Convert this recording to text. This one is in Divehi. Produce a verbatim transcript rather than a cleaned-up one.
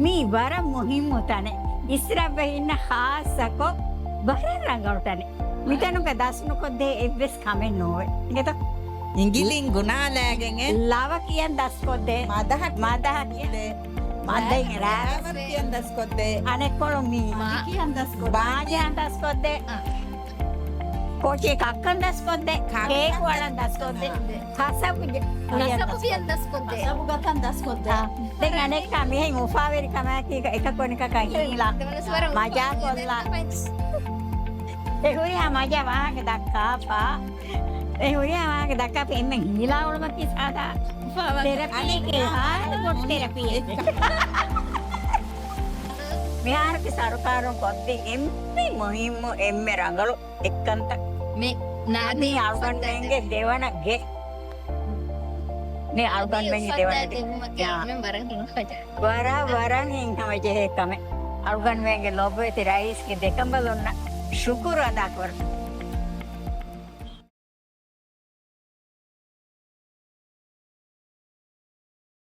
މީ ވަރަށް މުހިއްމު ތަނެއް. އިސްރާބެހިންނަށް ޚާއްޞަކޮށް ވަރަށް ރަނގަޅު ތަނެއް. މިތަނުގަ ދަސް ނުކޮށްދޭ އެއްވެސް ކަމެއް ނޯވޭ. އިނގޭތޯ؟ އިނގިލިން ގުނާލައިގެން އެ. ލަވަ ކިޔަން ދަސްކޮށްދޭ. މަދަހަ މަދަހަ ކިޔަން. މަދަހަ ރާވަރު ކިޔަން ދަސްކޮށްދޭ. އަނެއްކޮޅު މީ. މާ ކިޔަން ދަސްކޮށްދޭ. ބާ ކިޔަން ދަސްކޮށްދޭ. އާ. ކޯޗީ ކައްކަން ދަސްކޮށްދޭ. ކައްކަން ކޭކު އަޅަން ދަސްކޮށްދޭ. ކައްކަން. ކަސަބު ޖެ-، ކަސަބު ކިޔަން ދަސްކޮށްދޭ. ކަސަބު ގަތަން ދަސްކޮށްދޭ. އާ. ދެން އަނެއްކާ މިހެން އުފާވެރި ކަމާއެކީ އެކަކު އަނެކަކާ ހީލާ. މަޖާ ކޮށްލާ. އެ ހުރިހާ މަޖާ ވާހަކަ ދައްކާފަ. އެ ހުރިހާ ވާހަކަ ދައްކާފަ އެންމެން ހީލާ އުޅުމަކީ ސާދާ ތެރަޕީއެއް، ހާޓް ކޮށް ތެރަޕީއެއް. މިހާރުގެ ސަރުކާރުން ކޮށްދިން އެންމެ މުހިއްމު، އެންމެ ރަނގަޅު އެއްކަންތައް. މި ނާދީ މި އަޅުގަނޑުމެންގެ ދެވަނަ ގެ. މި އަޅުގަނޑުމެންގެ ދެވަނަ ގެ. އާ. ވަރަށް، ވަރަށް ހިތްހަމަޖެހޭ ކަމެއް. އަޅުގަނޑުމެންގެ ލޮބުވެތި ރައީސްގެ ދެކަނބަލުންނަށް ޝުކުރު އަދާކުރަން.